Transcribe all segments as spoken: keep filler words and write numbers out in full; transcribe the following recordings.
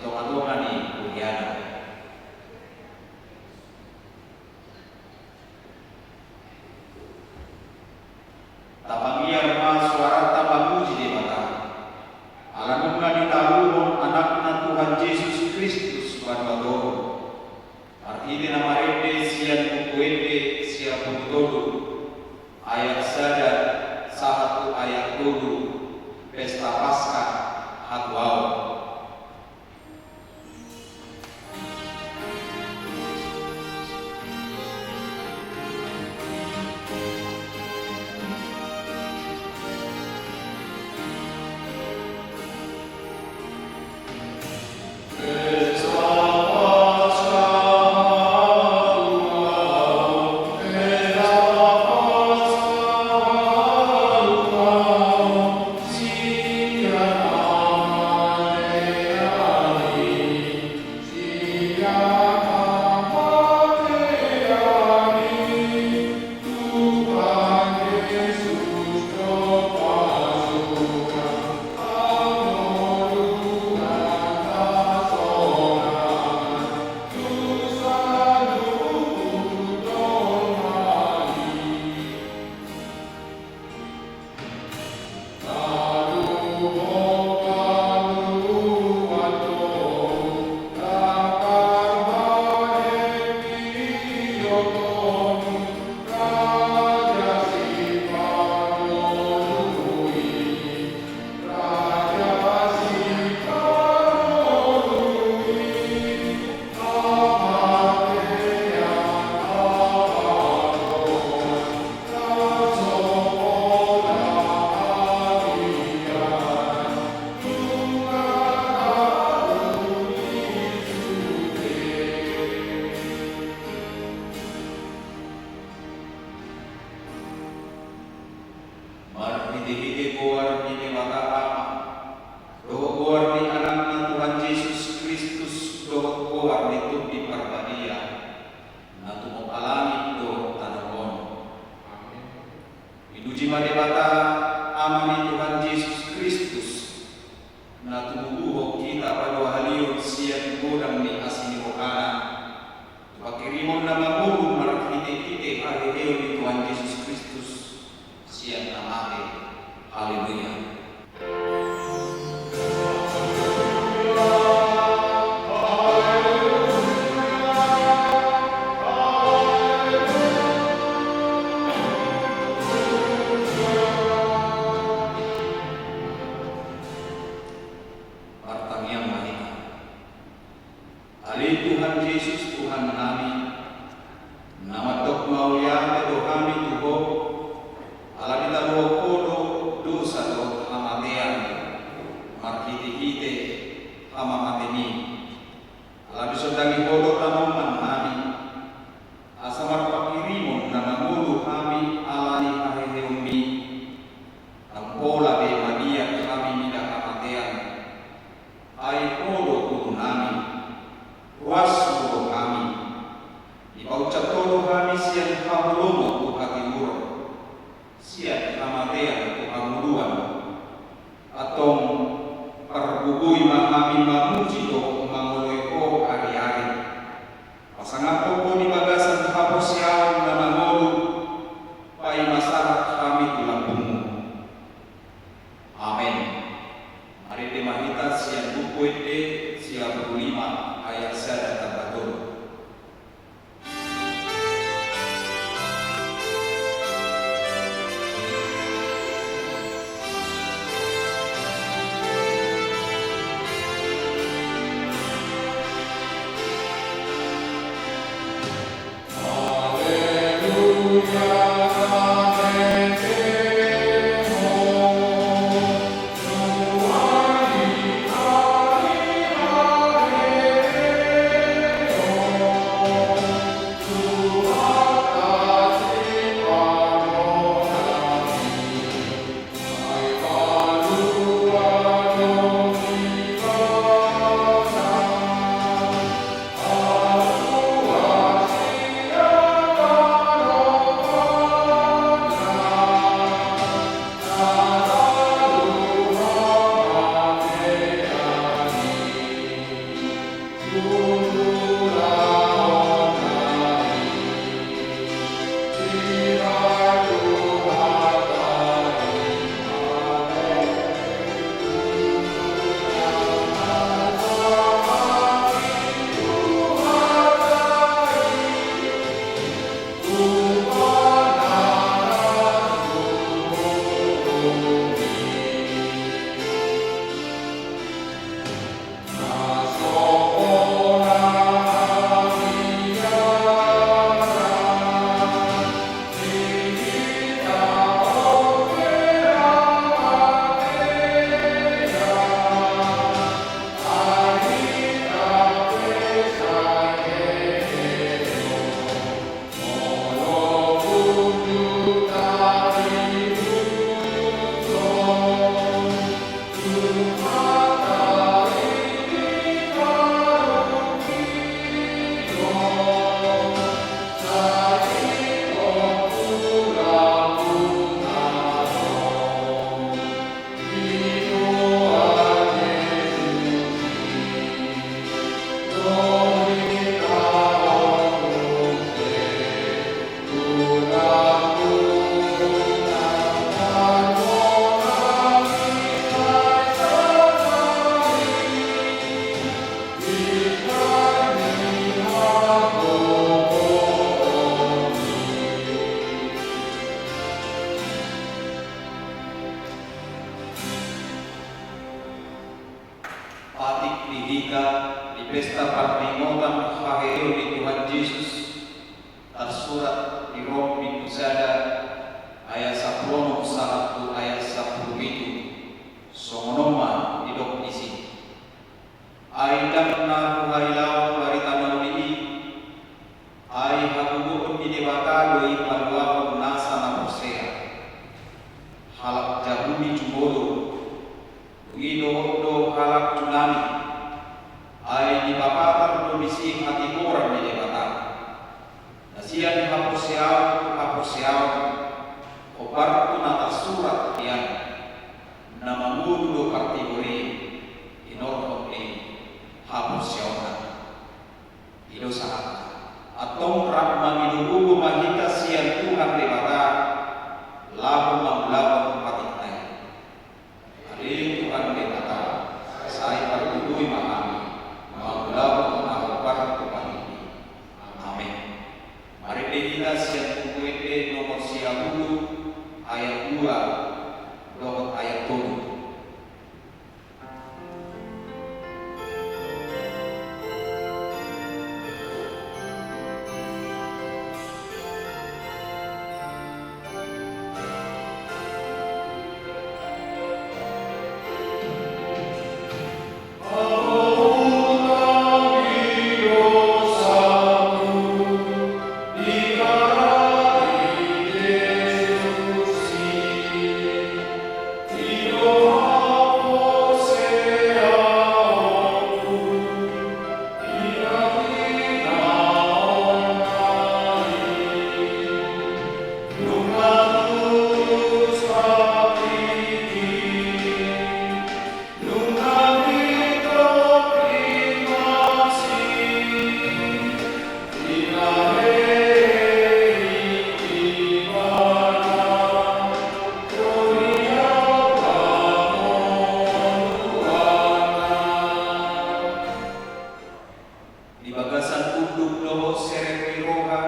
tongatonga ni huriana. Tapangiar ma suaranta mamuji Debata, ala nunga ditaluhon Anakna Tuhan Jesus Kristus banua toru. Marhite na marende sian Buku Ende sia Buku Tolu, ayat sada sahat tu ayat tolu, Pesta Paskah hatuaon. Marhitehite goar ni Debata Ama, dohot goar ni Anakna Tuhan Jesus Kristus, dohot goar ni Tondi Parbadia, na tumompa langit dohot tano on. Amen. Dipuji ma Debata, Ama ni Tuhan Jesus Kristus, na tumubuhon hita paduahalihon sian godang ni asi ni rohana, tu panghirimon na mangolu marhitehite haheheon ni Tuhan Jesus Kristus sian na mate. Haleluya. Martangiang ma hita. Ale Tuhan Jesus, Tuhannami, na mandok mauliate do hami tu Ho, ala ditaluhon Ho do dosa dohot hamatean marhitehite hamamatemi. Ala disondangi Ho do tanongannami, asa marpanghirimon na mangolu hami ala ni haheheonmi. Ndang pola be mabiar hami mida hamatean. Ai Ho do ngolunami, ruasmu do hami. Patik di hita di pesta parningotan haheheon ni Tuhan Jesus, tarsurat di Rom bindu sada ayat sampulu onom sahat tu ayat sampulu pitu. Songon on ma didok disi: Ai ndang na huhailaon barita na uli i, ai hagogoon ni Debata do i paluahon nasa na porsea. Halak Jahudi jumolo, dung i dohot do halak Junani, ai dipapatar do disi hatigoran ni Debata. Na sian haporseaon tu haporseaon, hombar tu na tarsurat hian, na mangolu do partigor i hinorhon ni haporseaonna. I do sahatna. Antong rap mangido gogo ma hita sian Tuhan Debata, laho mangulahon patikna i. Ale Tuhan Debata, sai pargogoi ma hami mangulahon na hombar tu patikmi. Amen. Marende hita sian Buku Ende nomor sia pulu, ayat dua dohot ayat tolu. Di bagasan unduk dohot serep ni roha,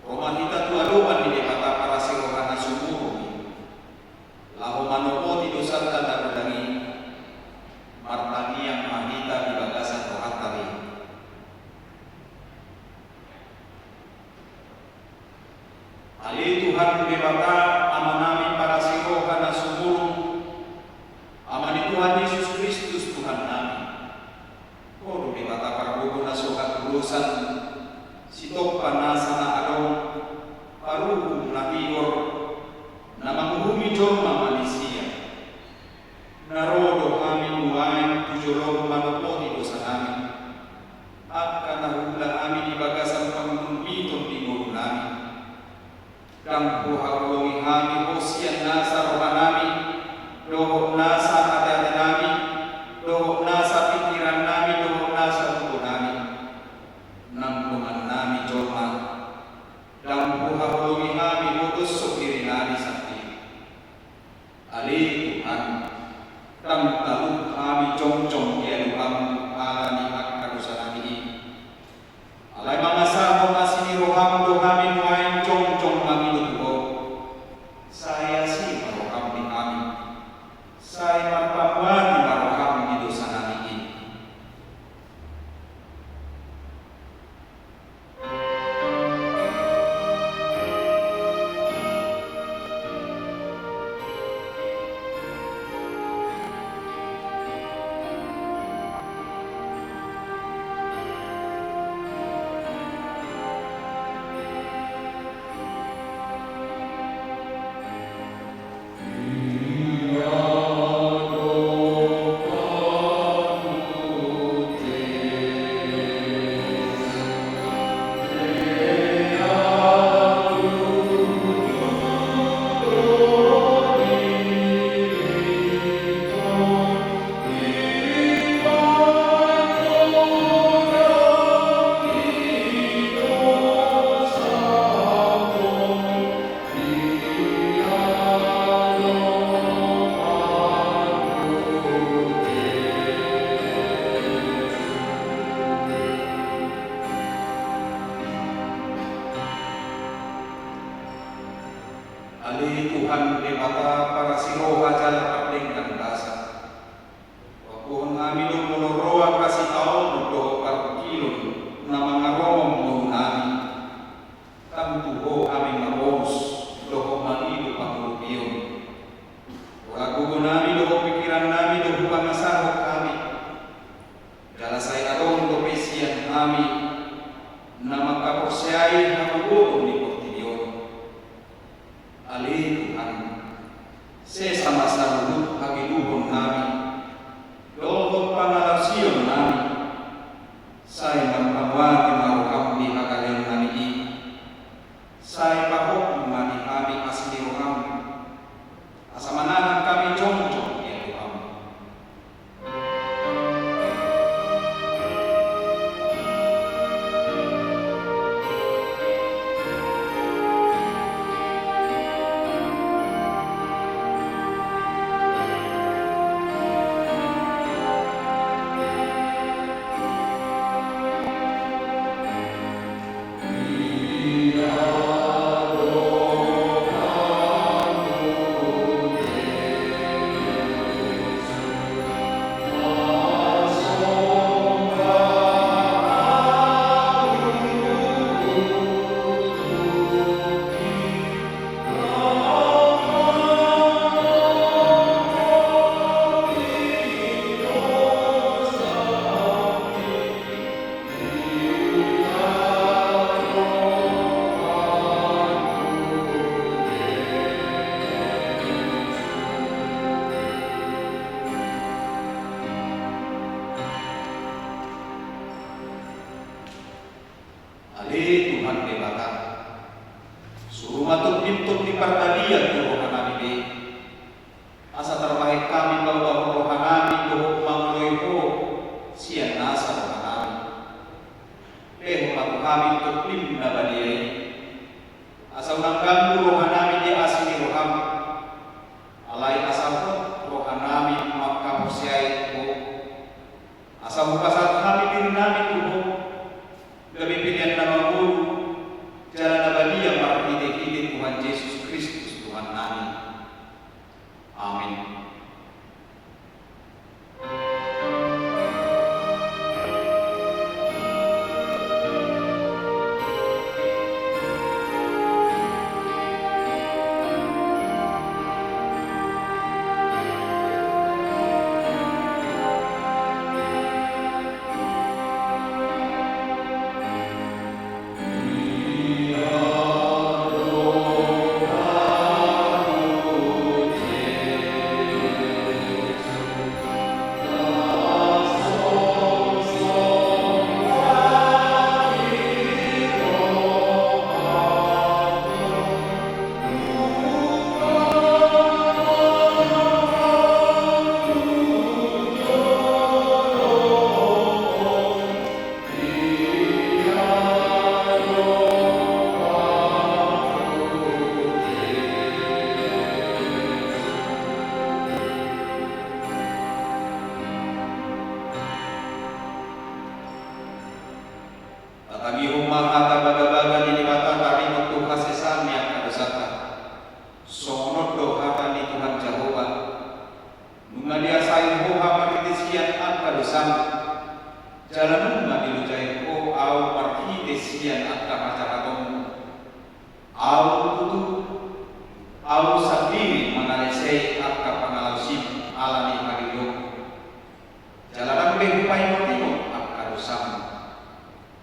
ro ma hita tu adopan ni Debata parasi roha na sumurung i, laho manopoti dosanta na godang i. Martangiang ma hita di bagasan rohanta be. Ale Tuhan Debata, Amanami parasi roha na sumurung, Ama ni Tuhan Jesus Kristus Tuhannami. Ho do Debata pargogo na so hatudosan, sitompa nasa na adong, paruhum na tigor, na manguhumi jolma manisia. Na ro do hami nuaeng tu jolom manopoti dosanami, angka na huula hami di bagasan pangundutan ni ngolunami. Ndang huhaholongi hami Ho sian nasa rohanami, dohot nasa ateatenami, dohot nasa pingkirannami, dohot nasa nami na mangkaporseai hagogoon ni portibi on. Ale Tuhan, sesa ma saluhut hagiluhon nami dohot pangalaosion nami, sai marpamuati ma roham di hagaleon nami i. Sai pahompu ma di hami asi ni roham, asa manang hami jongjong di roham. Ale Tuhan Debata, suru ma Tondi, Tondi Parbadia tu roha nami be. Asa tarbahen hami paubahon roha nami dohot mangoloi Ho sian nasa roha nami. Lehon ma tu hami Tondim na badia i, asa unang ganggu roha nami di asi ni roham. Alai asa hot roha nami mangkaporseai Ho, asa hupasahat hami diri nami tu Ho, gabe pelean na mangolu jala na badia marhitehite Tuhan Jesus Kristus Tuhan nami. Amin. Tatangihon ma hata bagabaga ni Debata taringot tu hasesaan ni angka dosanta. Songon on do hata ni Tuhan Jahowa: Nunga diasai Ho Ahu marhite sian angka dosam, jala nunga dilojai Ho Ahu marhite sian angka hajahatonmu. Ahu tutu, Ahu sandiri mangalesei angka pangalaosim ala ni hagedonku. Jala ndang be hupaingotingot angka dosam.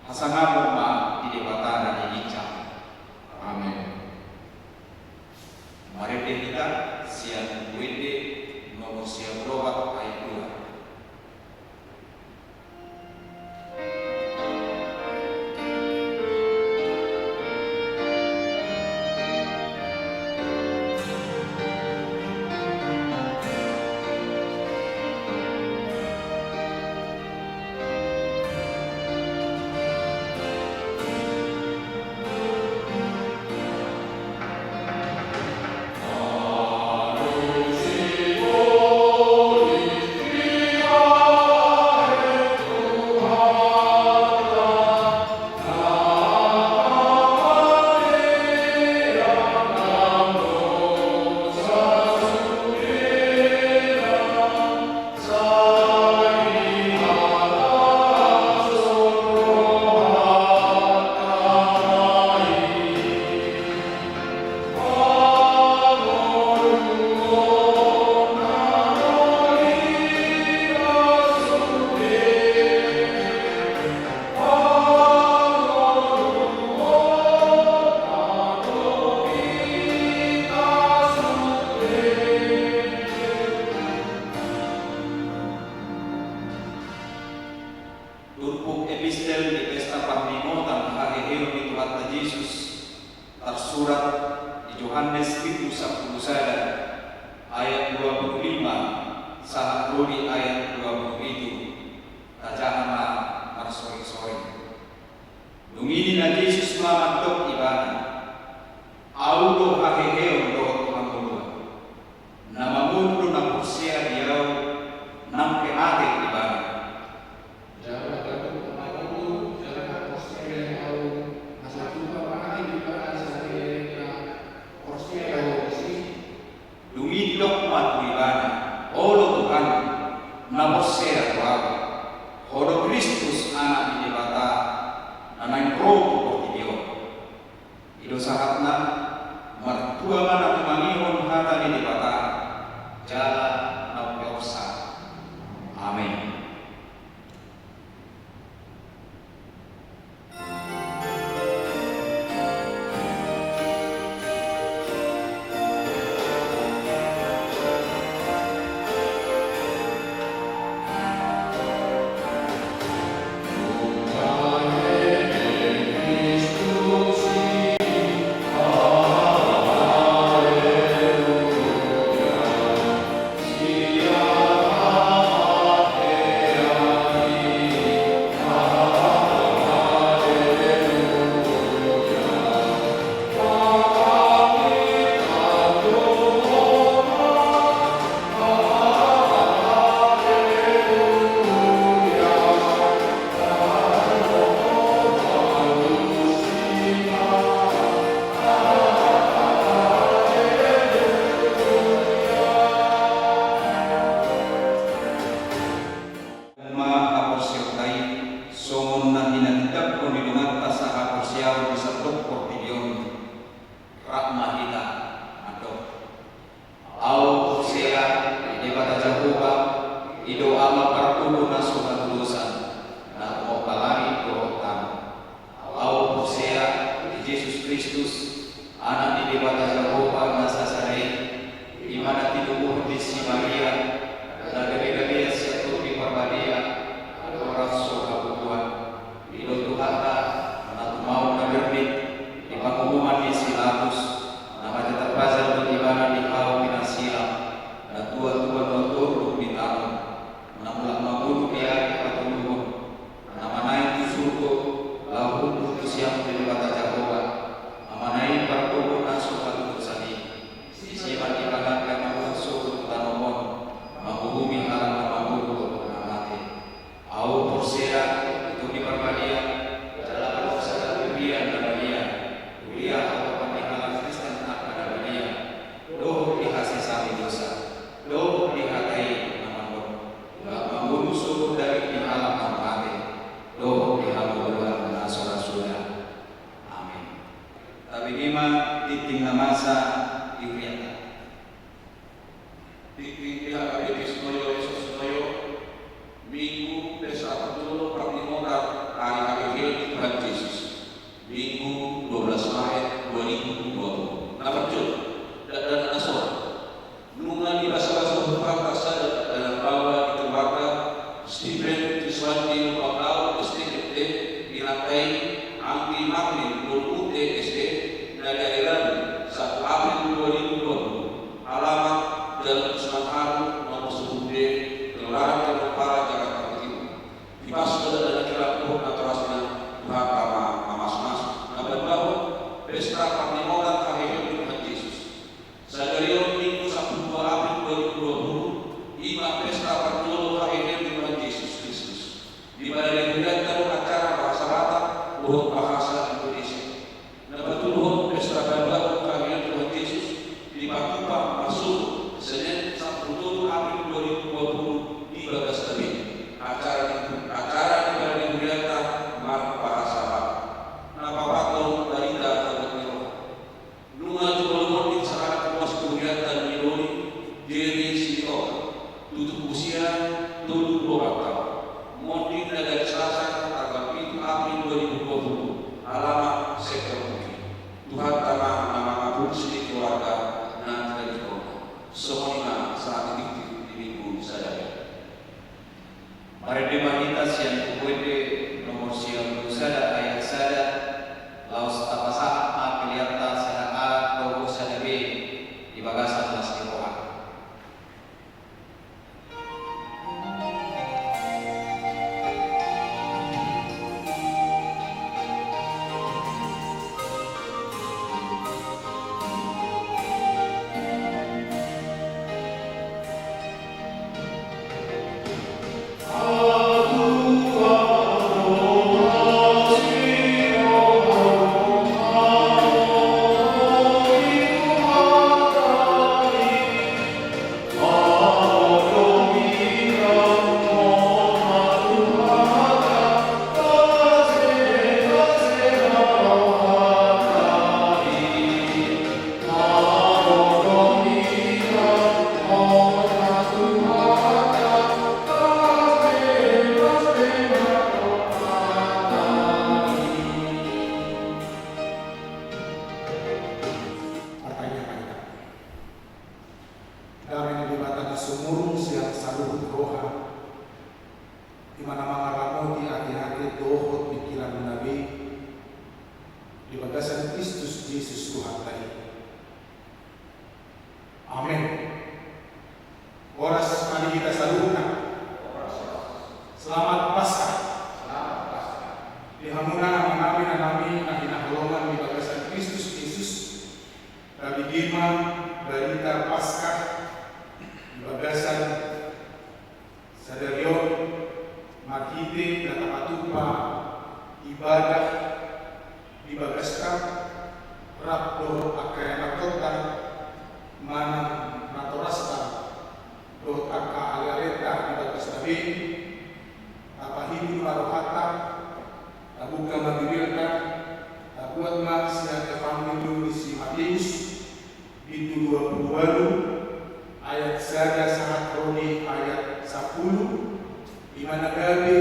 Hasangapon ma di Debata na di ginjang. Amen. Marende hita sian Buku Ende nomor sia pulu opat ayat dua. Buku epistel di pesta parningotan haheheon ni Tuhanta Jesus, tarsurat di Johannes bindu sampulu sada, ayat dua pulu lima sahat ro di ayat dua pulu pitu. Tajaha ma marsoring-soring. Dung i ninna Jesus ma mandok ibana: Ahu do haheheon dohot hangoluan. Na mangolu do na porsea di Ahu, nang pe mate ibana. Jala ganup na mangolu jala na porsea di Ahu, asa tupa mate ibana sadari na porsea do disi. Dung i didok ma tu ibana: Olo Tuhan, na porsea do ahu. Ho do Kristus, Anak ni Debata, na naeng ro tu portibi on. I do sahatna. Martua ma na tumangihon hata ni Debata jala na umpeopsa. Amen. Ma haporseaonta i, songon na hinatindangkon ni donganta sahaporseaon di sandok portibi on, rap ma hita mandok: Ahu porsea di Debata Jahowa, i do Ama pardomu na so hatudosan, na tumompa langit dohot tano. Ahu porsea di Jesus Kristus, Anak ni Debata Jahowa na sasada i, i ma na tinubuhon ni si Maria, na gabe-gabean sian Tondi Parbadia, andorang so habubuhan. I do Tuhanta, na tumaon na bernik di panguhuman ni si Pilatus, na mansai tarpajal do ibana di hau pinarsilang, na tua-tua na torop di tano, na mulak mangolu di ari patoluhon, na manaek tu surgo, laho hundul tu siamun ni Debata Jahowa, Amana i pardomu na so hatudosan i. Disi ma ibana na mangolu sogot tu tano on, manguhumi halak na mangolu dohot na mate. Ahu porsea di Tondi Parbadia, jala dohot sada huria na badia, huria hatopan ni halak Kristen angka na badia, dohot di hasesaan ni dosa, dohot di hata i na mandok: Laho mangolu sogot daging ni halak na mate, dohot di hangoluan na so ra suda. Amen. Tabege ma tingting na masa di hurianta. Tingting di H K B P songon i, songon i, Minggu pesta parjolo parningotan ari haheheon ni Tuhan Jesus. Minggu dua belas Maret dua ribu dua puluh. Na parjolo, dakdanak na sorat. Nunga dibasabasa Tuhanta sada dakdanak baoa di keluarga Stephen Kriswanti Lumban Laut, S T M T, inanta i Anggi Marlin Nurmunte, S D, na dilahirkan satu April dua ribu dua puluh. Alamat Jalan Usman Harun, nomor sepuluh B, Kelurahan Tanjung Pala, Jakarta Timur. Dipasu dakdanak i, lampuna torasna, Tuhanta ma mamasumasu. Na paduahon, pesta parningotan haheheon ni Tuhan Jesus. Sadari on Minggu sampulu dua April dua ribu dua puluh, i ma pesta parjolo haheheon ni Tuhan Jesus Kristus. Di bagasan hurianta do acara bahasa Batak dohot bahasa Indonesia. Na patoluhon, pesta paduahon haheheon ni Tuhan Jesus dipatupa marsogot Senin sampulu tolu April dua ribu dua puluh di bagas Tabei. Acara di, acara di bagasan hurianta marbahasa Batak. Na paopathon, barita tangkas ni roha. Nunga jumolo monding sahalak ruas ni hurianta na nidoli, Jerry Siregar, tutup usia tolu pulu opat taon. Monding na di ari Selasa tanggal pitu April dua ribu dua puluh. sada ayat sada, laos tapasahat ma peleanta sada halak dohot sada be di bagasan las ni roha. Martangiang ma hita. Dame ni Debata na sumurung sian saluhut roha, i ma na mangaramoti ateate dohot pingkiranmuna be di bagasan Kristus Jesus Tuhanta i. Amen. Horas ma di hita saluhutna. Selamat Paskah. Di hamuna amanami, inanami na hinaholongan di bagasan Kristus Jesus. Tabege ma barita Paskah di bagasan sadari on marhite na tapatupa ibadah di bagasta rap dohot angka ianakhonta manang natorasta dohot angka alealeta di bagasta be. Tapahimbur ma rohanta, tabuka ma birilta, tabuat ma sian Evangelium ni si Mateus, bindu dua pulu ualu, ayat sada sahat ro di ayat sampulu, i ma na gabe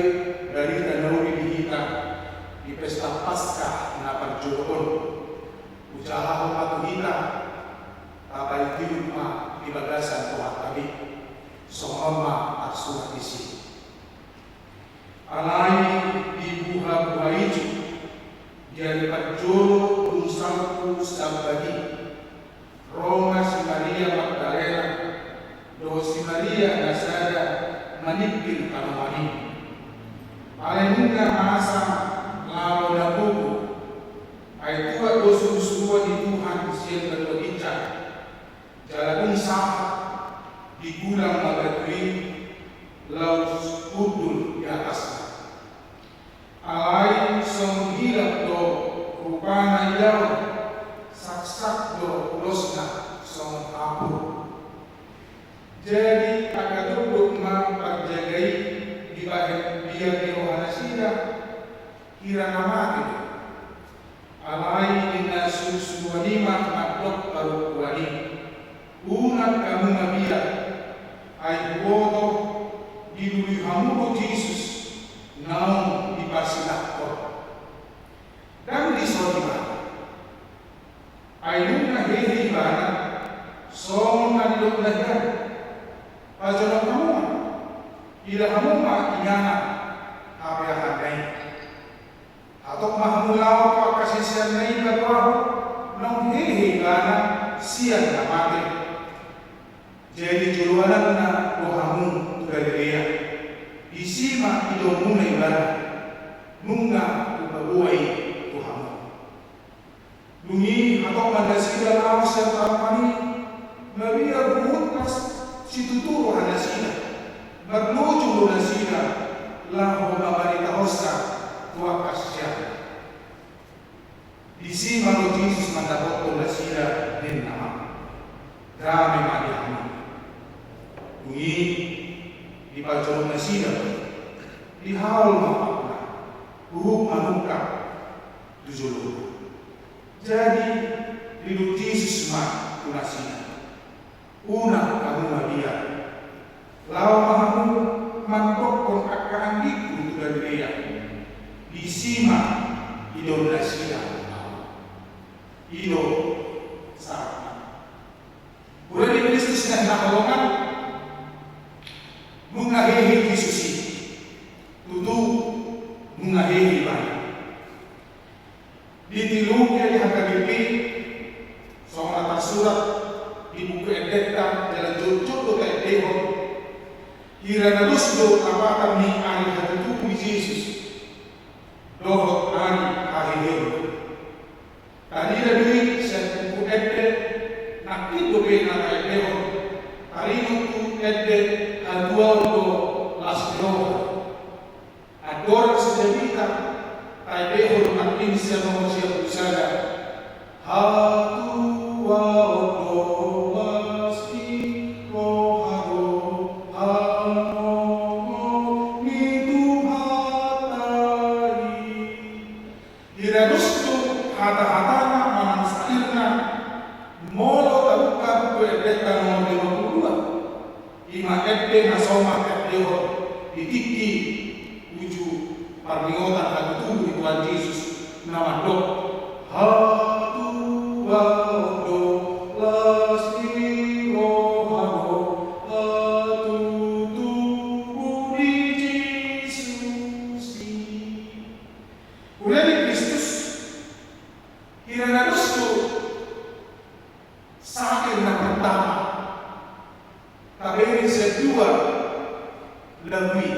barita na uli di hita di pesta Paskah na parjolo on. Hujahahon ma tu hita, tapaihut ma di bagasan Tuhanta be. Songon on ma tarsurat disi. Alai di buhabuha i, di ari parjolo dung salpu sambagi, ro ma si Maria Magdalena dohot si Maria na sada maningkil tanoman i. Alai nunga masa laho na gogo, ai tuat do surusuruan ni Tuhan sian banua ginjang. Jala dung sahat, digulang ma batu i laos hundul di atasna. Alai songon hilap do rupana idaon, saksak do ulosna songon hapur. Jadi angka dokdok ma parjaga i dibahen biar ni rohanasida, hira na mate do. Alai ninna surusuruan i ma mandok parompuan i: Unang hamu mabiar, ai huboto dilului hamu do Jesus naung diparsilangkon. Ndang dison ibana. Ai nunga hehe ibana, songon na nidokna hian. Pajonok hamu ma, ila hamu ma inganan hapeahanna i. Hatop ma hamu laho tu angka siseanna i, laho tu ahu, naung hehe ibana sian na mate. Jadi joloananna do hamu tu Galilea, disi ma idaonmuna ibana, nunga hupaboa i tu hamu. Dung i hatop ma nasida laho sian tanoman i, mabiar huhut pas situtu rohanasida, marlojong do nasida laho mamaritahonsa tu angka siseanna. Disi ma ro Jesus mandapothon nasida, ninna ma: Dame ma di hamu. Dung i dipajonok nasida, dihaol ma omakna, huhut manungkap tu jolona. Jadi didok Jesus ma tu nasida: Unang hamu mabiar. Laho ma hamu mandokkon angka anggingku tu Galilea. Disi ma idaon nasida ahu. I do sahatna. Mura ni Kristus na hinaholongan, nunga hehe Jesus i. Tutu, nunga hehe ibana. Ditiruki di H K B P, songon na tarsurat di buku endenta jala jotjot do taendehon, hira na dos do lapatan ni ari hatutubu ni Jesus dohot ari haheheon. Tarida do i sian buku ende, nangkin dope na taendehon taringot tu ende hatuaon do las ni roha. Andorang so jamita, taendehon nangkin sian nomor sia pulu sada. Hatuaon do las ni roha do haholongon ni Tuhanta i. Hira dos do hata-hatana manang sairna, molo tabuka buku endenta nomor lima pulu dua. I ma ende na so mangendehon di tingki uju parningotan hatutubu ni Tuhan Jesus na mandok: Hatuaon do las ni roha do hatutubu ni Jesus i. Huria ni Kristus, hira na dos do sair na pertama, tabereng sian dua lagu i.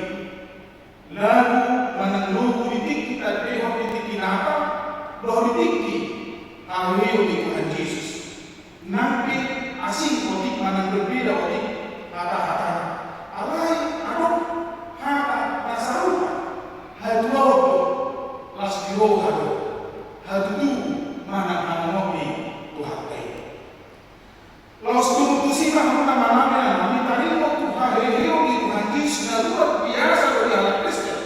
Lagu manang logu di tingki taendehon di tingki Natal dohot di tingki haheheon ni Tuhan Jesus. Nang pe asing otik manang berbeda otik hata-hatana, alai adong hata na sarupa: hatuaon do, las ni roha do, hatutubu manang haholongon ni Tuhanta i. Laos tumang tusi ma hamu na manami anami taringot tu haheheon ni Tuhan Jesus na luar biasa do di halak Kristen.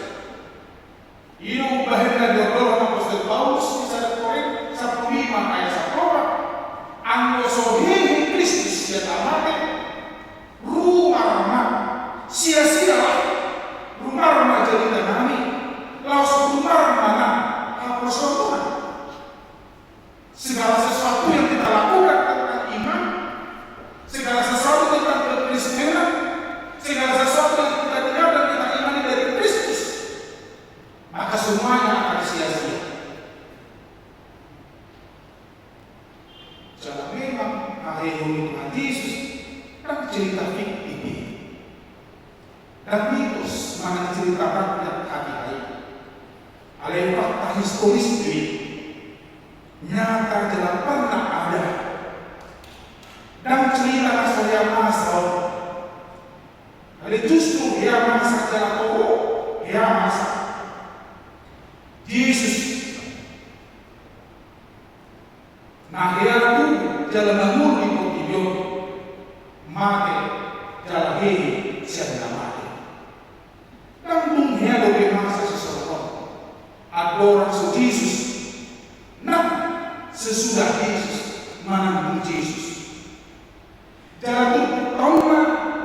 I do umbahen na niondolhon apostel Paulus di sada Korint sampulu lima ayat sampulu opat: Anggo so hehe Kristus sian na mate, rumar ma, sia-sia ma, rumar ma jaritanami, laos rumar ma nang haporseaonnami. Segala sesuatu yang kita lakukan tentang iman, segala sesuatu tentang kekristenan, segala sesuatu yang kita dengar dan kita imani dari Kristus, maka semuanya akan sia-sia. Jala memang haheheon ni Tuhan Jesus ndang cerita fiktif i. Ndang mitos manang cerita rakyat hatiha i. Alai fakta historis do i. Nyata jala pernah ada. Ndang cerita na so hea masa on. Alai justru hea masa jala toho hea masa. Jesus na hea tubu jala na ngolu di portibi on, mate jala hehe sian na mate. Ndang dung hea dope masa sisolhot on, andorang so Jesus nang sesudah Jesus manang dung Jesus. Jala turpuk taon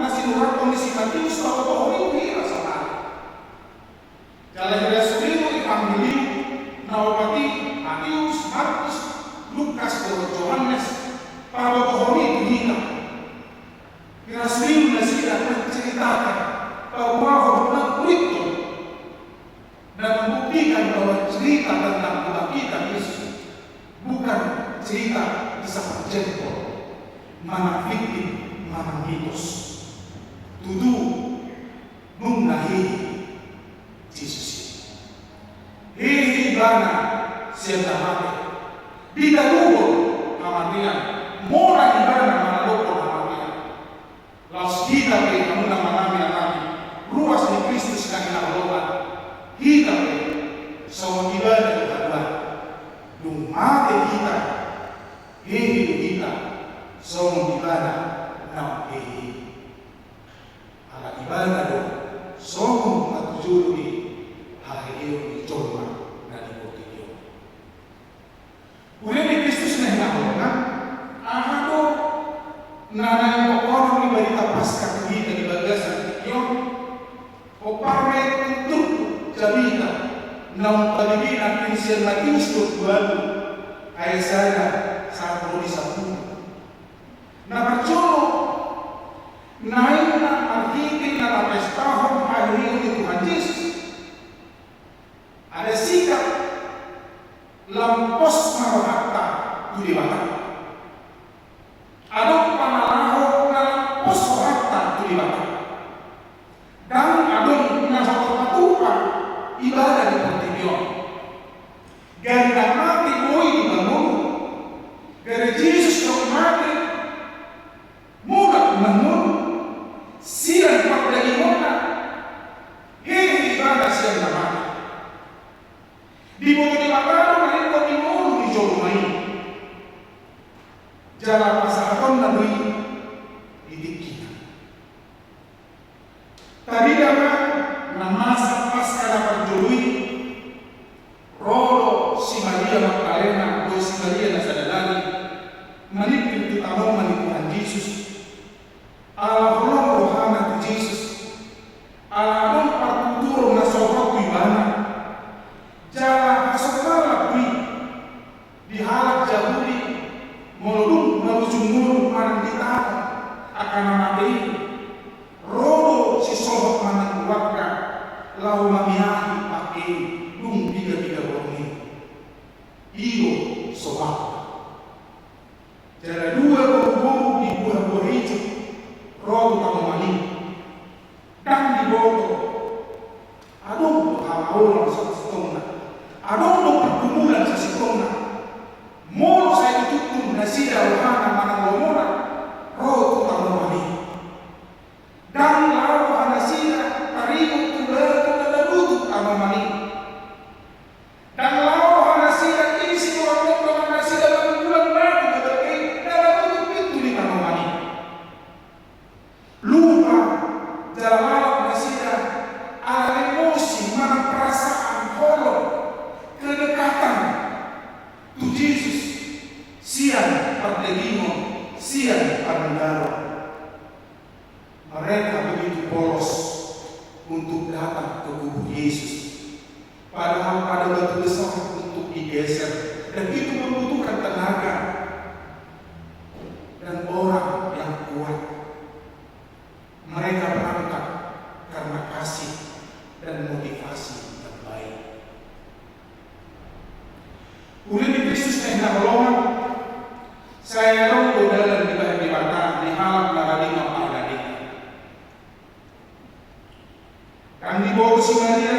na sinurathon ni si Matius pabotohon i tu hira sonari. Jala hira sude do Evangelium na opat i, Matius, Markus, Lukas dohot Johannes, pabotohon i tu hita. Hira sude do nasida menceritakan, paboahon, mangurikkon, na membuktikan bahwa cerita tentang kebangkitan Yesus bukan cerita kisah perjempol, manang fiktif, manang mitos. Tutu, nunga hehe Jesus i. Hehe ibana sian na mate. Ditaluhon hamatean, monang ibana manaluhon hamatean. Laos hita pe, hamu na manami anami, ruas ni Kristus na hinaholongan, hita pe songon ibana do haduan. Dung mate hita, hehe do hita songon ibana naung hehe i. Ala ibana do songon hatujolo ni haheheon ni jolma na di portibi on. Huria ni Kristus na hinaholongan, aha do na naeng hohom ni barita Paskah tu hita di bagasan tingki on? Hombar ma i tu turpuk jamita naung tabibi nangkin sian Matius dua pulu ualu ayat sada sahat tu sampulu. Na parjolo, naeng na marhite na tapestahon haheheon ni Tuhan Jesus, ada sikap lam pos ma rohanta tu Debata. Adong pangalaho na lam pos rohanta tu Debata. Ndang adong na so tarpatupa ibana di portibi on. Gari na mate boi dibangun. Gari Jesus na mate, mulak mangun, sian pardagingonna, hehe ibana sian na mate. Diboto Debata do maringkot di ngolu ni jolma i. Jala pasahatonna do i di tingkina. Tarida ma na masa Paskah na parjolo i, ro do si Maria Magdalena dohot si Maria na sada lagi maningkir tu tanoman ni Tuhan Jesus. Ala holong rohana tu Jesus, ala adong partuturon na so ro tu ibana, jala hasonangan do i di halak Jahudi, molo dung marujung ngolu manang ditahan angka na mate i, ro do sisohot manang keluarga laho mamiahi pangke i dung piga-piga borngin. I do somalna. Jala dua boruboru di buhabuha ijuk ro tu tanoman i. Ndang diboto. Adong do hamaolon sasintongna. Adong do pargumulan sasintongna. Molo sai dituntun nasida rohana manang lomona ro tu tanoman i. Ndang laho roha nasida taringot tu batu na manutup tanoman i. Ndang laho roha nasida, isi roha ni dongan nasida manungkulan batu na manutup pintu ni tanoman i. Lupa jala lalap nasida ala emosi manang perasaan holong, kedekatan tu Jesus sian pardagingon, sian parnudaron. Mereka begitu polos untuk datang ke kubur Yesus. Padahal ada batu besar untuk digeser, dan itu membutuhkan tenaga dan orang yang kuat. Mereka berangkat karena kasih dan motivasi yang baik. Huria ni Kristus na hinaholongan, sai adong do dalan dibahen Debata di halak na denggan manang na denggan. Ndang diboto si Maria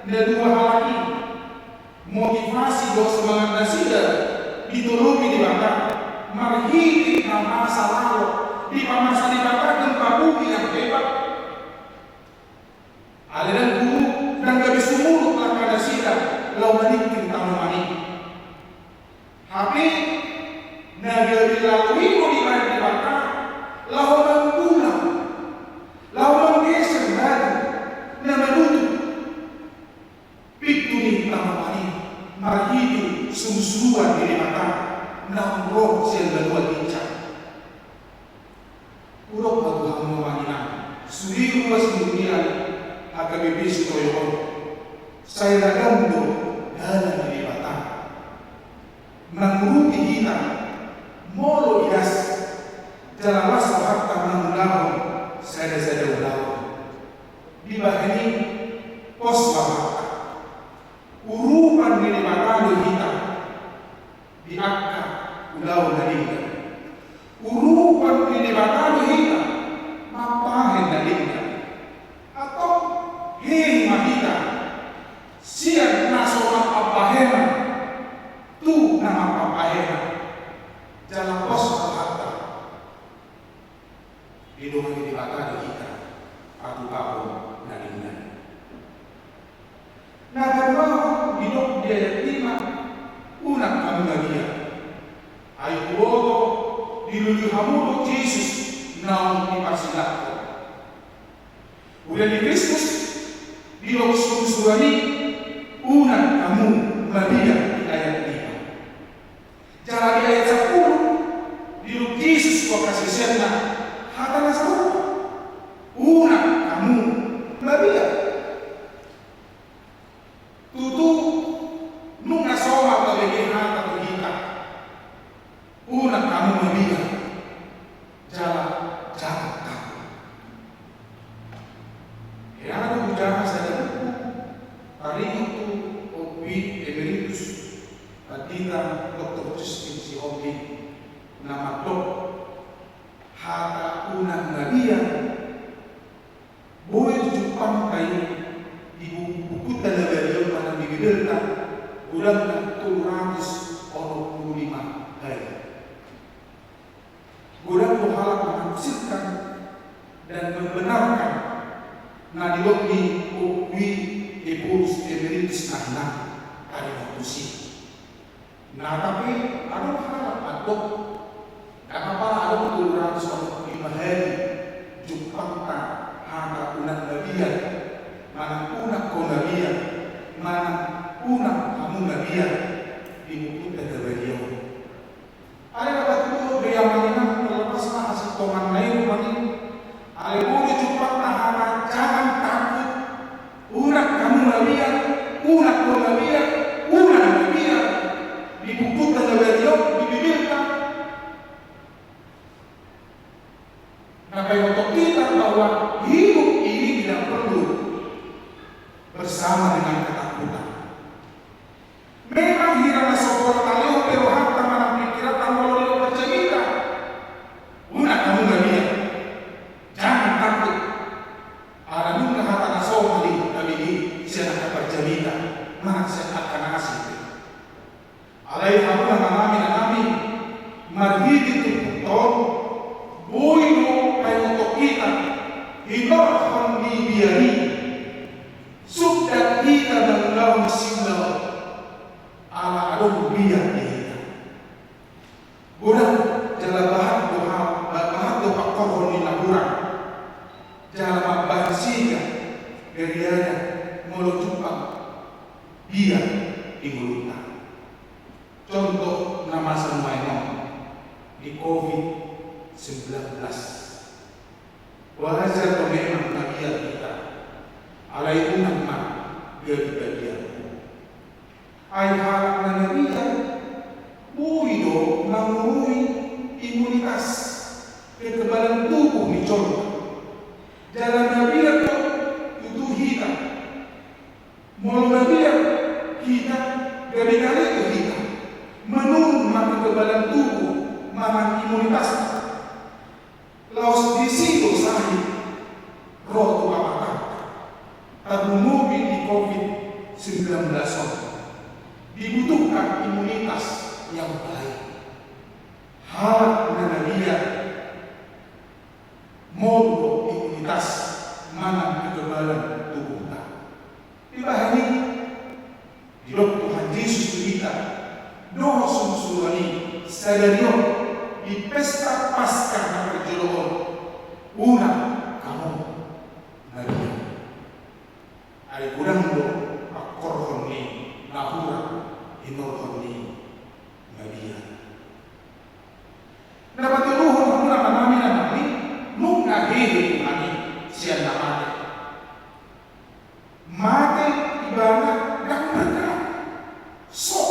na dua halak i, motivasi dohot semangat nasida ditolopi Debata marhite na masa laho dipamasa Debata gempa bumi yang hebat. Alai ndang guru, ndang gabe sumurut langka nasida laho maningkir tanoman i. Hape na gabe lalo i do dibahen Debata laho manggulang, laho manggeser batu na manutup pintu ni tanoman i marhite surusuruan ni Debata naung ro sian banua ginjang. Hudok ma tu hamu amang inang, sude ruas ni huria H K B P Sitoyo on, sai ragam do dalan ni Debata mangurupi hita molo idas jala las rohanta mangulahon sadasada ulaon. Dibahen i pos rohanta. Urupan ni Debata do hita di angka ulaon na denggan. Urupan ni Debata do hita mambahen na denggan. Antong hehe ma hita sian na so mambahen tu na mambahen. Jala pos rohanta. Didongani Debata do hita patupahon na denggan. Na paduahon didok di ayat lima, unang hamu mabiar. Ai huboto dilului hamu do Jesus naung diparsilangkon. Huria ni Kristus, didok surusuruan i, unang hamu mabiar di ayat lima. Jala di ayat sampulu, didok Jesus tu angka siseanna hata na sarupa. Unang hamu mabiar. Tutu, nunga somal tabege hata tu hita. Unang hamu mabiar. Jala jangan takut. Hea do hujaha sada buku, taringot tu Ompu Emeritus Hita doktor Justin Sihombing na mandok hata unang mabiar boi jumpangta i di buku, bukunta na badia on manang di Bibelta, godangna tolu ratus onom pulu lima hali. Godang do halak menafsirkan dan membenarkan na didok ni Pope Pius Emeritus na hinan, tadi waktu si. Nah, tapi adong halak mandok, ndang apala adong tolu ratus onom pulu lima hali jumpangta hata unang mabiar, manang unang ho mabiar, manang unang hamu mabiar di bukunta na badia on. Alai na patuduhon do i amang inang, terlepas ma hasintongan na i rupani. Alai boi do jumpangta hata jangan takut, unang hamu mabiar, unang ho mabiar, unang mabiar di bukunta na badia on, di Bibelta. Na paingothon hita bahwa hidup ini tidak perlu bersama dengan ketakutan. Memang hira na so pola talehon be rohanta manang pingkiranta molo didok parjamita, unang hamu mabiar, jangan takut. Ala nunga hata na somal i tabege sian angka parjamita manang sian angka na asing. Alai hamu inanami, inanami, marhite turpukta on, boi do paingothon hita hinorhon ni biar i, sungkun hita mangulahon siulaon, ala adong biar di hita. Godang jala bahat do ha-, ba-, bahat do pangkorhon ni na hurang. Jala mambahen siga gariada molo jumpang biar di ngolunta. Contoh na masa nuaeng on di covid sembilan belas. Wajar do memang mabiar hita, alai unang ma gabe bagianmu. Ai halak na mabiar boi do mangurui imunitas, kekebalan tubuh ni jolma. Jala mabiar do tutu hita. Molo mabiar hita, gabe gale do hita. Menurun ma kekebalan tubuh manang imunitas. Laos disi do sahit ro tu amanta tarlumobi di covid sembilan belas on. Dibutuhkan imunitas yang baik. Halak na mabiar molo imunitas manang kekebalan tubuhta. Dibahen i, didok Tuhan Jesus tu hita dohot sungsuran i sadari on di pesta Paskah na parjolo on, unang hamu mabiar. Ai godang do pangkorhon ni na hurang hinorhon ni mabiar. Na patuduhon hamu inanami, inanami, nunga hehe Tuhan i sian na mate. Mate ibana ndang bergerak. So.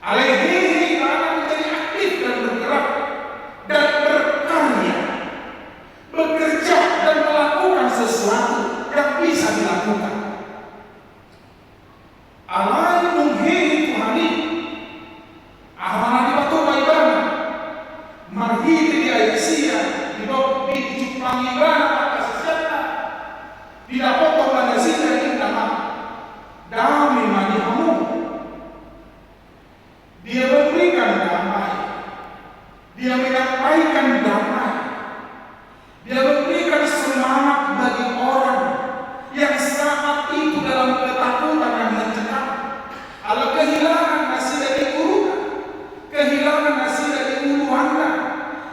Alai hehe ibana menjadi aktif dan bergerak dan berkarya. Bekerja dan melakukan sesuatu yang bisa dilakukan. Alai dung hehe Tuhan i, aha ma na dipatupa ibana? Marhite di ayat sia, didok di, dijumpangi ibana angka siseanna, didapothon ma nasida, ninna ma: Dame ma di hamu. Dia memberikan damai. Dia menyampaikan damai. Dia memberikan semangat bagi orang yang saat itu dalam ketakutan yang mencekam. Ala kehilangan nasida di guruna, kehilangan nasida di uluanna,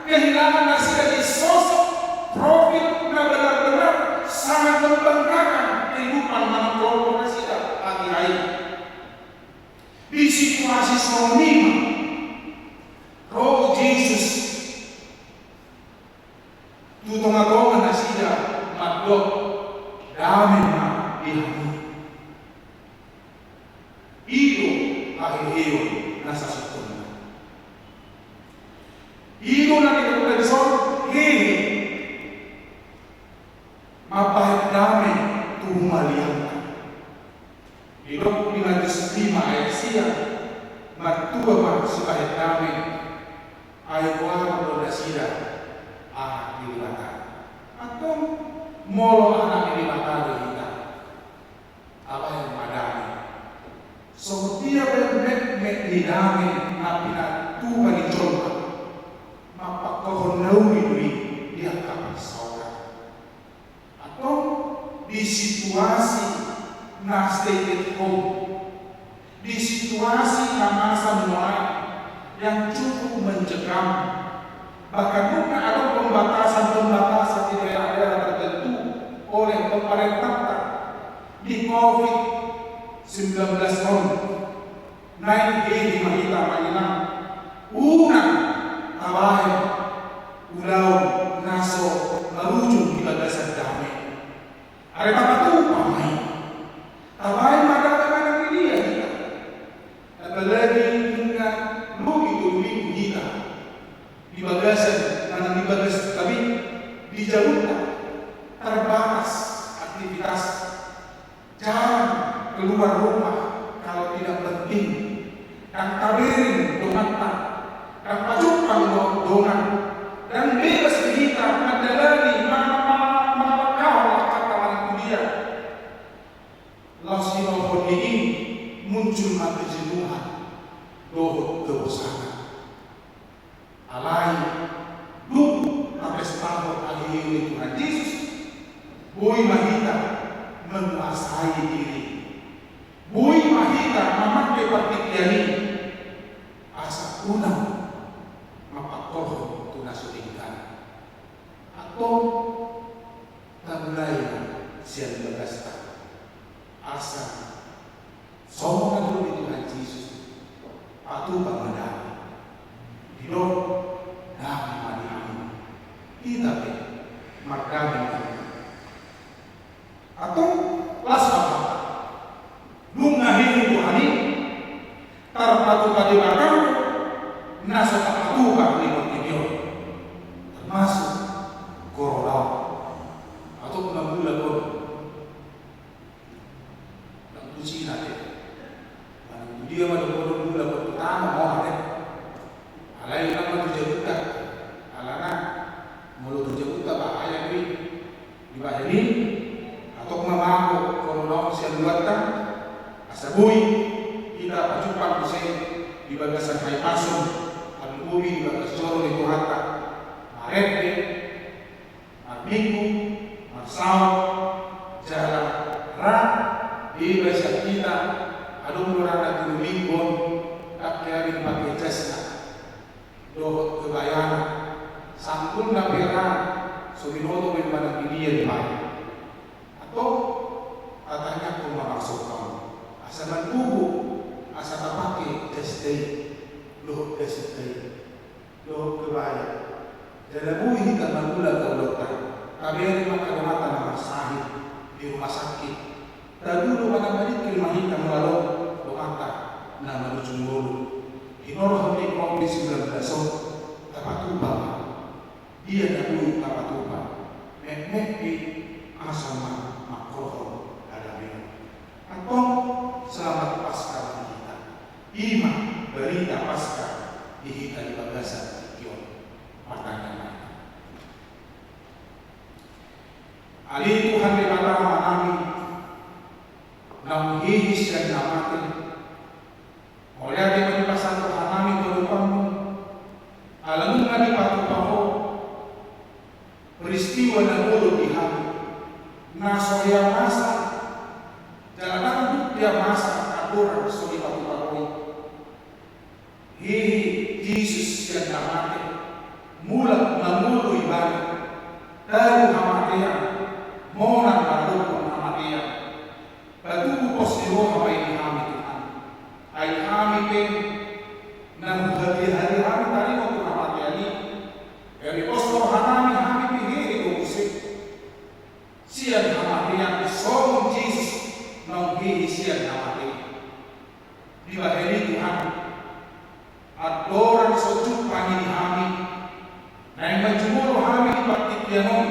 kehilangan nasida di sosok profil na benar-benar sangat membanggakan kehidupan manang kelompok nasida akhir-akhir. Di situasi songon i ma ro Jesus tu tonga-tonga nasida mandok: Dame ma di hamu. I do haheheon na sasintongna. I do na nidokna dison hehe mambahen dame tu humaliangta. Didok di Matius lima ayat sia: Martua ma sibahen dame, ai goaron do nasida anak ni Debata. Antong molo anak ni Debata do hita, tabahen ma dame. Songon dia pe metmet ni dame na pinatupa ni jolma, mampangkorhon na uli do i di angka parsaoran. Antong di situasi na stay at home, di situasi na masa mulai yang cukup mencekam, bahkan nunga adong pembatasan-pembatasan di daerah-daerah tertentu oleh pemerintahta di covid sembilan belas on. Naeng hehe ma hita manang unang tabahen ulaon na so marujung di bagasan dame. Alai tapatupa ma i, tabahen ma dame manang di dia hita. Apalagi nunga lobi tolu minggu hita di bagasan manang di bagas kami di jaunta, terbatas aktivitas. Jarang keluar rumah kalau tidak penting. Ndang tabereng donganta, ndang pajumpang do-, dongan, ndang bebas do hita mandalani ma-, ma-, ma-, mangkahon langkanta manang tu dia. Laos hinorhon ni i muncul ma kejenuhan dohot kebosanan. Alai dung tapestahon haheheon ni Tuhan Jesus, boi ma hita menguasai diri, boi ma hita mamangke partingkian i asa unang mapangkorhon tu na so denggan. Antong tamulai ma sian bagasta asa songon na nidok ni Tuhan Jesus, patupa ma dame. Didok dame ma di hamu. Hita pe mardame ma hita. Antong las ma hata. Nunga hehe Tuhan i, tarpatupa Debata do na so tarpatupa di portibi on, termasuk corona on. Antong na mulak on, ndang tu Cina be, manang tu dia ma dohonon mulak on, tu tano ma be. Alai unang ma tu jabuta, alana molo tu jabuta bahaya do i. Dibahen i, hatop ma mago corona on sian luatta, asa boi hita pajumpang muse di bagasan hahipason, habibobi di bagas joro ni Tuhanta, marende, marminggu, marsaor, jala ra bebas sian hita. Adong do ra na tolu minggu on ndang gabe dipake jasna dohot kebayana, sanggulna pe ra so binoto be manang di dia dibahen. Antong tatangiangkon ma marsomba asa mandugu, asa tapake jasta i dohot gasinta i dohot kebaya. Jala boi hita mangula tu ulaonta, tabereng ma angka donganta na marsahit di rumah sakit. Tadulu manang madingkir ma hita molo adong donganta na marujung ngolu. Hinorhon ni covid sembilan belas on, tapatupa ma. Dia na boi tapatupa, metmet pe asa ma mangkorhon hadameon. Antong selamat Paskah ma di hita. I ma barita Paskah di hita di bagasan tingki on. Martangiang ma hita. Ale Tuhan Debata Amanami, naung hehe sian na mate, mauliate ma di pasahat rohanami tu adopanmu, ala nunga dipatupa Ho peristiwa na molo di hami, na so hea masa, jala ndang dung hea masa andorang so dipatupa Ho i. Hehe Jesus sian na mate, mulak mangolu Ibana, talu hamatean, monang mardokhon hamatean. Patubu pos ni roha ma i di hami Tuhan. Ai hami pe na huhadiahon hami taringot tu hamatean i, gabe pos rohanami, hami pe hehe do muse sian hamatean songon Jesus naung hehe sian na mate. Dibahen i Tuhan, andorang so jumpang i di hami, naeng manjumolo hami di partingkian on,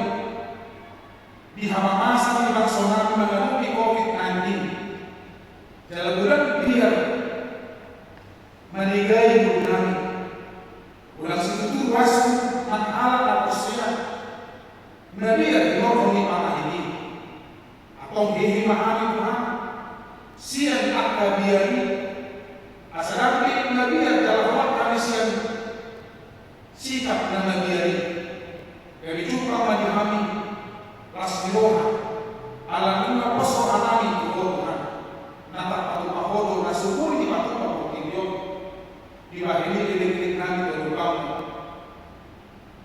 di hamamasa ni bangso nami mangadopi covid nineteen. Jala godang biar Manegai ngolunami. Unang situtu ruasmu nang halak na porsea, na dia tinorhon ni panahit i. Antong hehe ma hami Tuhan sian angka biar i, asa dang be mabiar jala holan hami sian sikap na mabiar i. Gabe jumpang ma di hami las ni roha, ala ni na pos rohanami tu Ho Tuhan, na tarpatupa Ho do na so boi dipatupa portibi on. Dibahen i elek-elek nami tu adopanmu.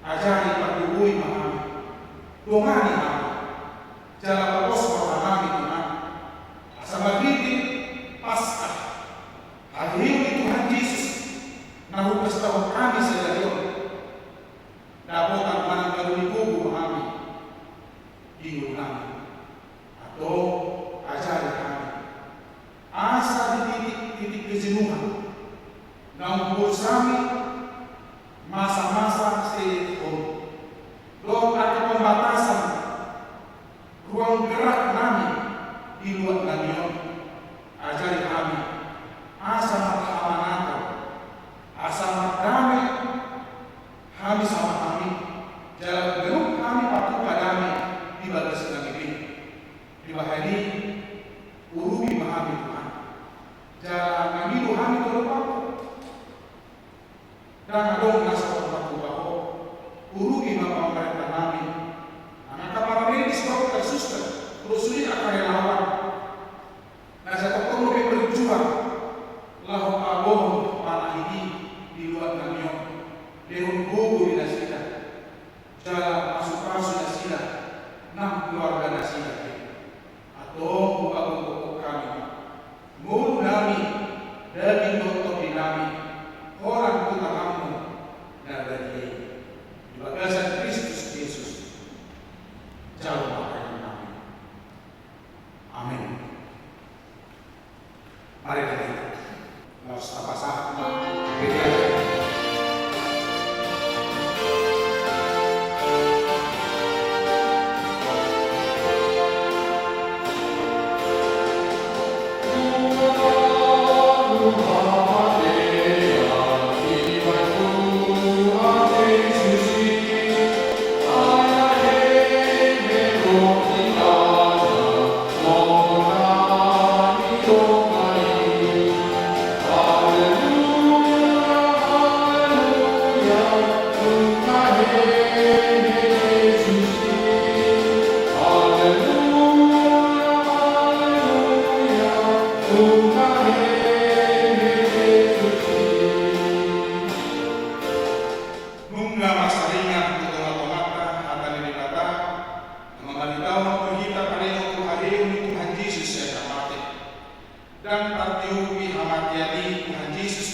Ajari, pargogoi ma hami, dongani hami, jala pos rohanami Tuhan, asa marhite Paskah, haheheon ni Tuhan Jesus, na hupestahon hami sadari on, dapotan manang ngolu ni gogo hami di ngolunami. Antong ajari hami, asa di titik-titik kejenuhan naung huurus hami, masa-masa stay at home dohot angka pembatasan ruang gerak nami di luat nami on, ajari hami asa marhamanatan, asa mardame hami sama hami, jala ganup hami patupa dame di bagas nami be. Dibahen i urupi ma hami Tuhan, jala mangido hami tu adopanmu. Ndang adong na so patupa Ho. Urupi ma pamarenta nami, angka paramedis dohot angka suster, dohot sude angka relawan na satongtong do be berjuang laho paboahon panahit i di luat nami on. Lehon gogo di nasida, jala pasu-pasu nasida nang keluarga nasida be. Antong hupagokhon hami ma ngolu nami, daging dohot tondi nami, holan tu tanganmu na badia i. Di bagasan Kristus Jesus, jalo ma pangidoan nami. Amen. Mari kita laos tapasahat ma. Nunga marsaringan tu tonga-tonganta hata ni Debata, na mambaritahon tu hita parengot tu haheheon ni Tuhan Jesus sian na mate. Ndang tartiupi hamatean i Tuhan Jesus,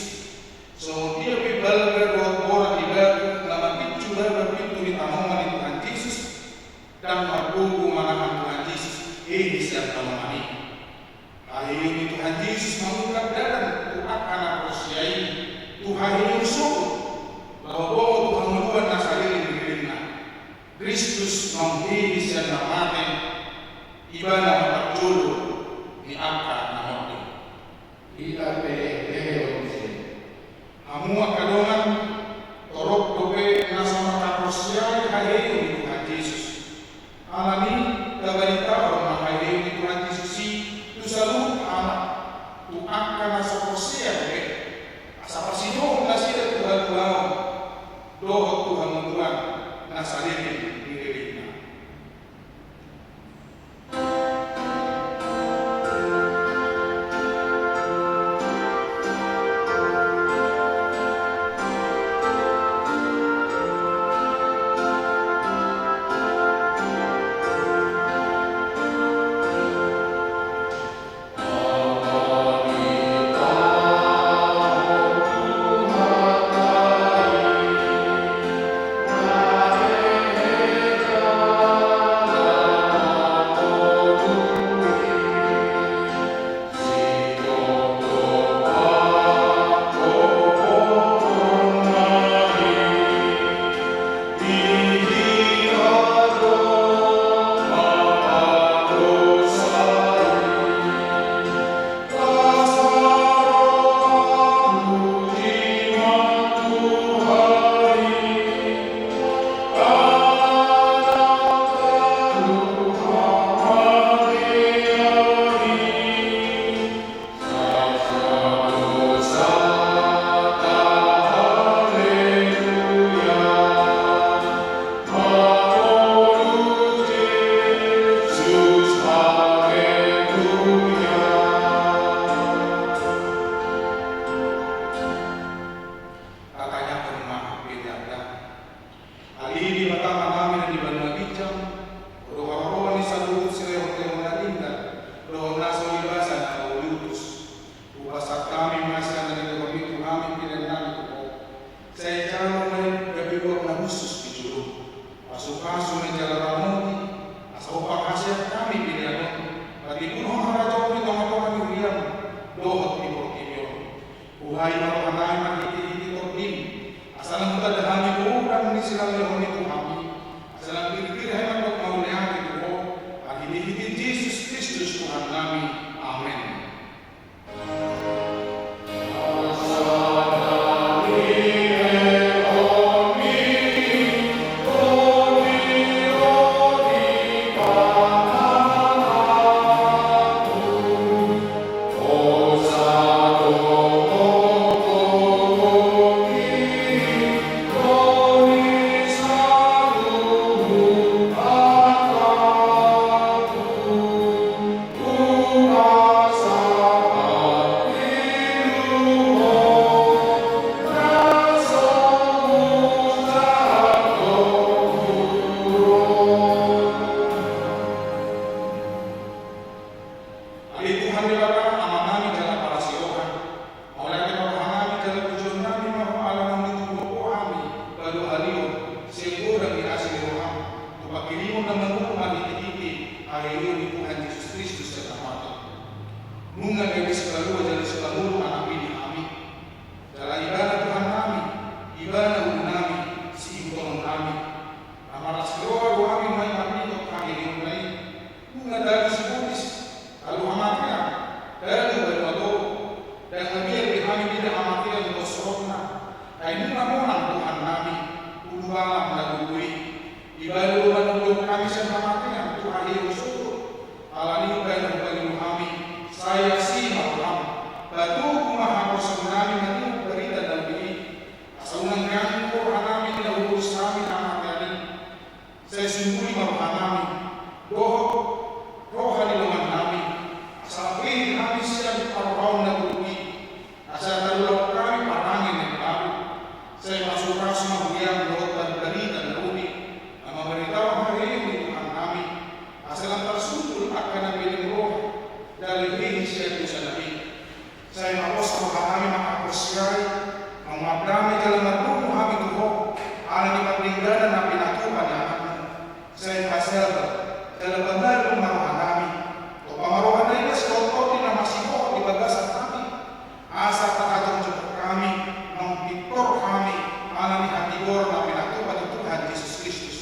songon dia pe balga dohot borat ni batu na mampincu baba pintu ni tanoman ni Tuhan Jesus, ndang margogo manahan Tuhan Jesus hehe sian tanoman i. Haheheon ni Tuhan Jesus mangungkap dalan tu angka na porsea i tu haheheon sogot, laho bohot tu hangoluan na saleleng ni lelengna. Kristus naung hehe sian na mate, Ibana ma parjolo ni angka na monding. Hita pe hehe do muse. Hamu angka dongan, torop dope na so marhaporseai haheheon ni Tuhan Jesus. Alani i, tabaritahon ma haheheon ni Tuhan Jesus i tu saluhut halak, tu angka na so porsea dope, asa pasidohot nasida tu haluaon dohot tu hangoluan na saleleng ni lelengna. Pasahat hami ma sian na nilehon ni Tuhan i pelean nami tu Ho. Sai jalo ma i gabe uap na hushus di jolom. Pasupasu ma i jala ramoti, asa hombar haseat hami pelean on, patimbulhon harajaon i di tongatonga ni huriam dohot di portibi on. Buhai ma roha nami marhitehite TondiM, asa unang hutanda hami godang ni silehonlehon i tu hami, asa unang girgir hami mandok mauliate tu Ho, marhitehite Jesus Kristus Tuhan nami. Amen. Ale Tuhan Debata, Amanami jala parasi roha, mauliate ma rohanami jala pujionnami ma Ho ala naung ditubuhon Ho hami balua halion sian godang ni asi ni roham, tu pangkirimon na mangolu marhitehite haheheon ni Tuhan Jesus Kristus sian na mate. Nunga gabe sipalua jala sipangolu Anakmi di hami. Jala Ibana Tuhannami, Ibana ulunami, siihuthononnami. Na marlas ni roha do hami nuaeng marningot haheheonna i. Nunga talu sibolis, talu hamatean, talu banua toru. Ndang mabiar be hami mida hamatean dohot sorotna. Ai nunga monang Tuhannami, ulubalang na gogo i. Ibana do manulihon hami sian hamatean tu haheheon sogot. Alani i umbahen na hupangido hami, sai asi ma roham, patogu ma haporseaonnami maningot barita na uli i. Asa unang ganggu rohanami na hubolis hami hamatean i. Sai sunduli ma rohanami dohot roha ni dongannami, asa lampehi hami sian parrohaon na buruk i. Asa tarulahon hami parange na imbaru. Sai pasupasu ma huriam dohot barita na uli, na mambaritahon haheheon ni Tuhannami. Asa unang tarsundul angka na pelem roha jala hehe sian dosanami. Sai mapos rohanami manghaporseai, mangula damei jala mardomu hami tu Ho, ala ni pardengganan na pinatupa ni Anakmu. Sai pasabar jala pamalum ma rohanami. Tompa ma roha na ias dohot tondi na masihohot di bagasan hami, asa tahajongjong hami, naung pintor hami ala ni hatigoran na pinatupa ni Tuhan Jesus Kristus.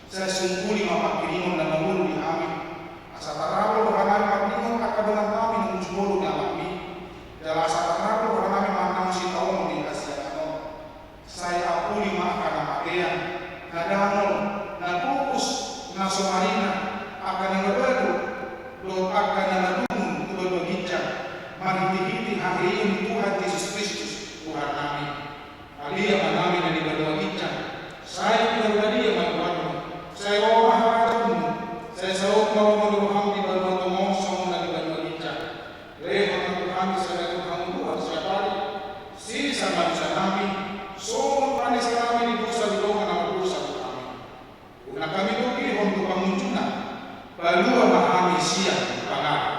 Sai sunduli ma pangkirimon na mangolu di hami, asa taralo rohanami marningot angka dongannami naung jumolo di Anakmi. Jala asa taralo rohanami manang sitaonon di hasiangan on. Sai ampuli ma angka na matean, na dangol, na pogos, na so marina, angka na mabadu, dohot angka na madungun tu banua ginjang, marhitehite haheheon ni Tuhan Jesus Kristus, Tuhannami. Ale Amanami na di banua ginjang, sai pinarbadia ma goarMu, sai ro ma harajaonMu, sai saut ma lomo ni rohaM di banua tonga on songon na di banua ginjang. Lehon ma tu hami sadari on hangoluan siapari, sesa ma dosanami, songon panesanami di dosa ni dongan na mardosa tu hami. Unang hami togihon tu pangunjunan, palua ma hami sian pangago.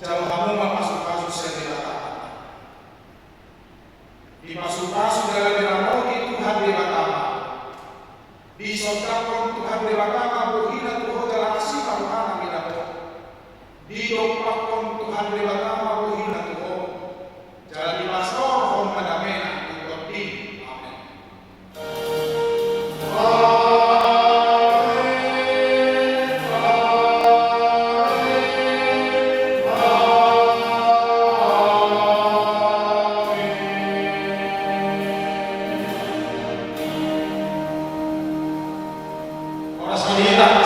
Jalo hamu ma pasupasu sian Debata. Dipasupasu jala diramoti Tuhan Debata ma. Disondangkon Tuhan Debata ma bohina tu ho jala asi ma rohana mida ho. Didompakkon Tuhan Debata ma bohina tu ho jala dipasaorhon ma damena tu tondim. Amen. Pasanginan